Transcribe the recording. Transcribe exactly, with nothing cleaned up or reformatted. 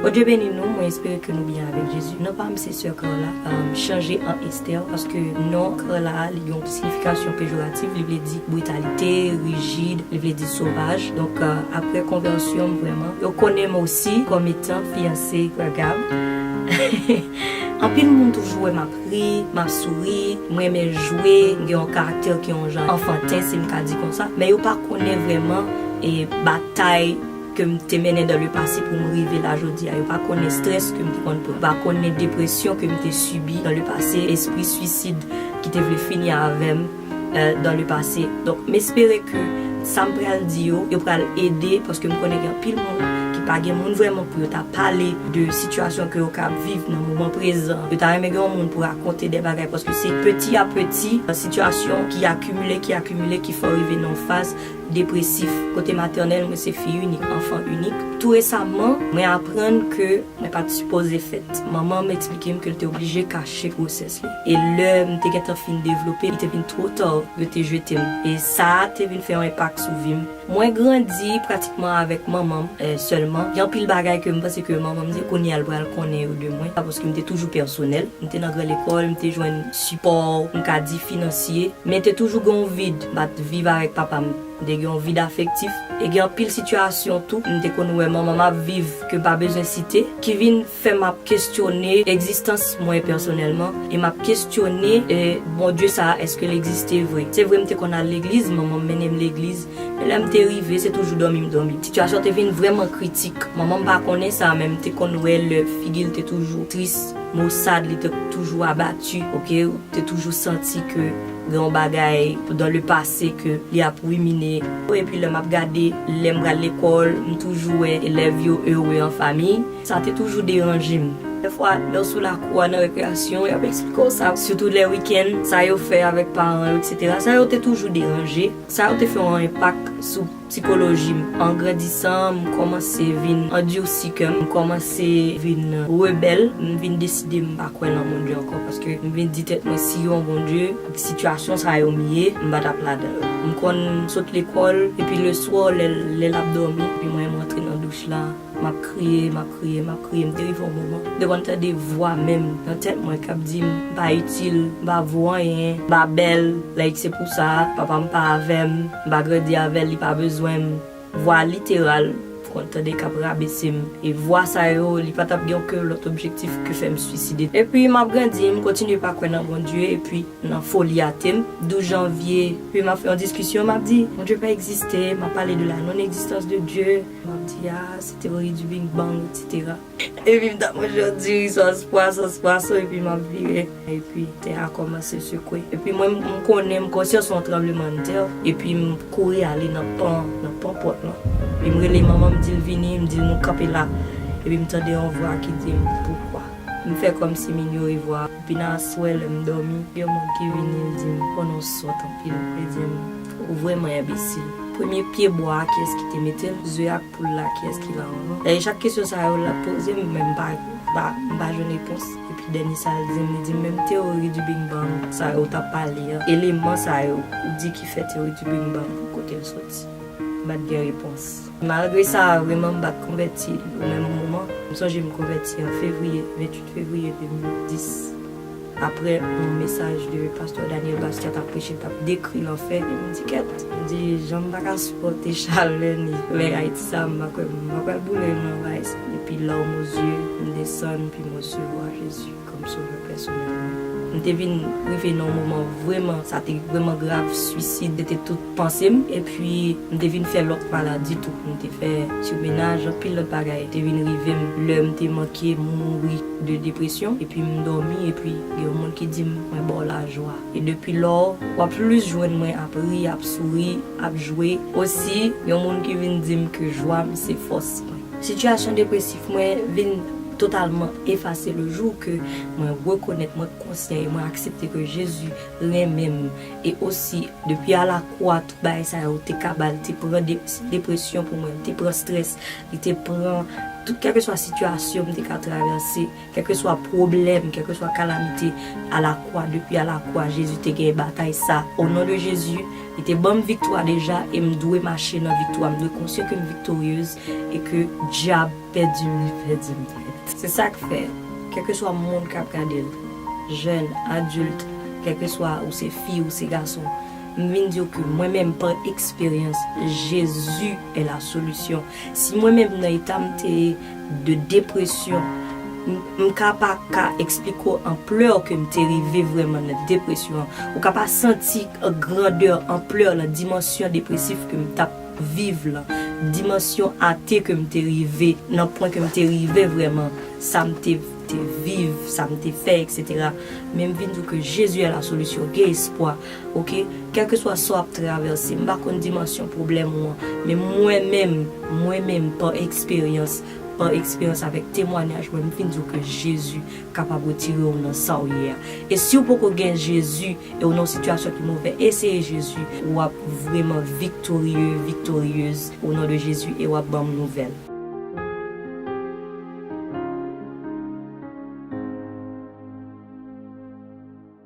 Bondye beni nou, mwen espere ke nou byen avèk Jezi. Non pa m se sè Carla, um, chanje an Esther, paske non Carla a, li gen yon siyifikasyon pejoratif, li vle di britalite, rijid, li vle di sovaj. Donk, euh, apre konvèsyon m vrèman, yo konnen m osi kòm etan fiyanse Frè Gab. Anpil moun toujou wè m ap ri, m ap souri, m renmen jwe, m gen yon karaktè ki yon jan anfanten, si m ka di konsa. Men yo pa konnen vrèman e batay ke m te mennen dans le passé pou m rive la jodi a. Yo pa konnen strès ke m te konn pran. Yo pa konnen depresyon ke m te sibi dans le passé, espri swisid ki te vle fini avè m, euh, dans le passé. Donk, m espere ke sa m pral di yo, yo pral ede, paske m konnen gen anpil moun ki pa gen moun vrèman pou yo ta pale de sitiyasyon ke yo ka ap viv nan moman prezan. Yo ta renmen gen yon moun pou rakonte de bagay, paske se peti a peti, sitiyasyon ki akimile, ki akimile, ki fè w rive nan yon faz depresif. Kote matènèl, mwen se fi inik, anfan inik. Tou resaman, mwen aprann ke mwen pa t sipoze fèt. Manman m eksplike m ke l te oblije kache gwosès li. E lè m te gentan fin devlope, li te vin twò ta, yo te jete m. E sa a te vin fè yon enpak sou vi m. Mwen grandi pratikman avèk manman m, eh, sèlman. Gen anpil bagay ke m panse ke manman m se kounye a l pral konnen yo de mwen. Sa paske m te toujou pèsonèl. M te nan gran lekòl, m te jwenn sipò, m ka di finansye. Men te toujou gen yon vid. M pa t viv avèk papa m. M te gen yon vid afektif. E gen anpil sitiyasyon tou, m te konn wè manman m ap viv ke m pa bezwen site, ki vin fè m ap kestyone egzistans mwen pèsonèlman, e m ap kestyone, e, Bondye sa a, èske l egziste vre? Se vre, m te konn al legliz, manman m mennen m legliz, men lè m te rive, se toujou dòmi m dòmi. Sitiyasyon te vin vrèman kritik. Manman m pa konnen sa, men m te konn wè lè figi l te toujou tris, mosad, li te toujou abati, oke? Te toujou santi ke gen yon bagay dans le passé ke li ap rimine. Epi lè m ap gade, lè m pral lekòl, m toujou wè elèv yo ere an fanmi. Sa te toujou deranje m. Dèfwa, lè w sou lakou a nan rekreyasyon, y ap eksplike w sa. Sitou lè wikenn, sa yo fè avèk paran yo, etsetera. Sa yo te toujou deranje. Sa yo te fè yon enpak sou sikoloji m. An grandisan, m kòmanse vin andisi kè m, m kòmanse vin rebèl, m vin deside m pa kwè nan Bondye ankò, paske m vin di tèt mwen, si yon Bondye, sitiyasyon sa yo m ye, m pa t ap ladan l. M konn sot lekòl, epi leswa, lè, lè l ap dòmi, epi mwen, m rantre nan douch la, m ap kriye, m ap kriye, m ap kriye. M te rive yon moman, m te konn tande vwa menm nan tèt mwen k ap di m, m pa itil, m pa vo anyen, m pa bèl, like, se pou sa, papa m pa avè m, m pa grandi avè l, li pa bezwen m. Vwa literal, m konn tande k ap rabese m. E vwa sa yo, li pa t ap gen okenn lòt objektif ke fè m swiside. Epi m ap grandi, m kontinye pa kwè nan Bondye, epi nan foli ate m, douz janvye, epi m ap fè yon diskisyon, m ap di, Bondye pa egziste, m ap pale de la non-existence de Dieu, m ap di, ah, se théorie du Big Bang, etsetera. Epi m t ap manje yon diri sòs pwason, sòs pwason, epi m ap vire. Epi tè a kòmanse sekwe. Epi mwen, m konnen, m konsyan se yon tranblemanntè. Epi m kouri ale nan pan, nan pan pòt lan. Epi m rele manman, m di l vini, m di l nou kanpe la. Epi m tande yon vwa ki di m, poukwa? M fè kòmsi m inyore vwa a. Epi nan aswè, lè m dòmi, gen yon moun ki vini, l di m, oh non, w sòt anpil. Li di m, ou vrèman enbesil. Premye pye bwa a, kiyès ki te mete l? Ze ak poul la, kiyès ki la anvan? E chak kesyon sa yo l ap poze m, men m pa, m pa, m pa jwenn repons. Epi dènye sa l di m, li di m, menm théorie du Big Bang sa yo t ap pale a, eleman sa yo ou di ki fè théorie du Big Bang, kote l soti? M pa t gen repons. Malgre sa, vrèman, m pa t konvèti o menm moman. M sonje m konvèti an fevriye, venntuit fevriye de mil dis. Apre yon mesaj de pastè Daniel Bastien k ap preche, k ap dekri lanfè, epi m di, kèt, m di, jan m pa ka sipòte chalè ni lè Ayiti sa, m pa kwè, m pa kwè boule nan bagay sa. Epi larmes aux yeux, m desann, epi m resevwa Jezi kòm sovè pèsonèl mwen. M te vin rive nan yon moman vrèman, sa te vrèman grav, swisid, se te tout panse m. Epi, m te vin fè lòt maladi tou. M te fè sirmenaj, anpil lòt bagay te vin rive m. Lè m te manke mouri de depresyon, epi m dòmi, epi gen yon moun ki di m, mwen ba w lajwa. E depi lò, w ap plis jwenn mwen ap ri, ap souri, ap jwe. Osi, gen yon moun ki vin di m ke jwa m se fòs mwen. Sitiyasyon depresif mwen vin totalman efase le jou ke mwen rekonèt, mwen konsyan e mwen aksepte ke Jezi renmen m. E osi, depi a la kwa, tout bagay sa yo te ka ba l, te pran de-, depresyon pou mwen, li te pran strès, li te pran Tout kèlkeswa sitiyasyon m te ka travèse, kèlkeswa pwoblèm, kèlkeswa kalamite, alakwa, depi alakwa, Jezi te gen batay sa. O non de Jezi, li te ban m viktwa deja e m dwe mache nan viktwa. M dwe konsyan ke m viktoryez e ke dyab pèdi m, li pèdi m nèt. Se sa k fè, kèlkeswa moun k ap gade l, jèn, adilt, kèlkeswa ou se fi, ou se gason, m vin di w ke mwen menm, pa eksperyans, Jezi est la solution. Si mwen menm nan eta m te ye de depresyon, m, m ka pa ka eksplike w anplè ke m te rive vrèman nan depresyon an. Ou ka pa santi grandè, anplè lan, dimansyon depresif ke m t ap viv lan, dimansyon ate ke m te rive, nan pwen ke m te rive vrèman, sa m te, te viv, sa m te fè, et cetera. Men m vin di w ke Jezi est la solution, gen espwa, oke? Kèlkeswa sa w ap travèse, m pa konn dimansyon pwoblèm ou an, men mwen menm, mwen menm, pa eksperyans, pa eksperyans avèk temwanyaj mwen, m vin di w ke Jezi kapab retire w nan sa w ye a. E si w poko gen Jezi, e w nan yon sitiyasyon ki movè, eseye Jezi, w ap vrèman viktorye, viktoryez, o non de Jezi, e w ap ban m nouvèl.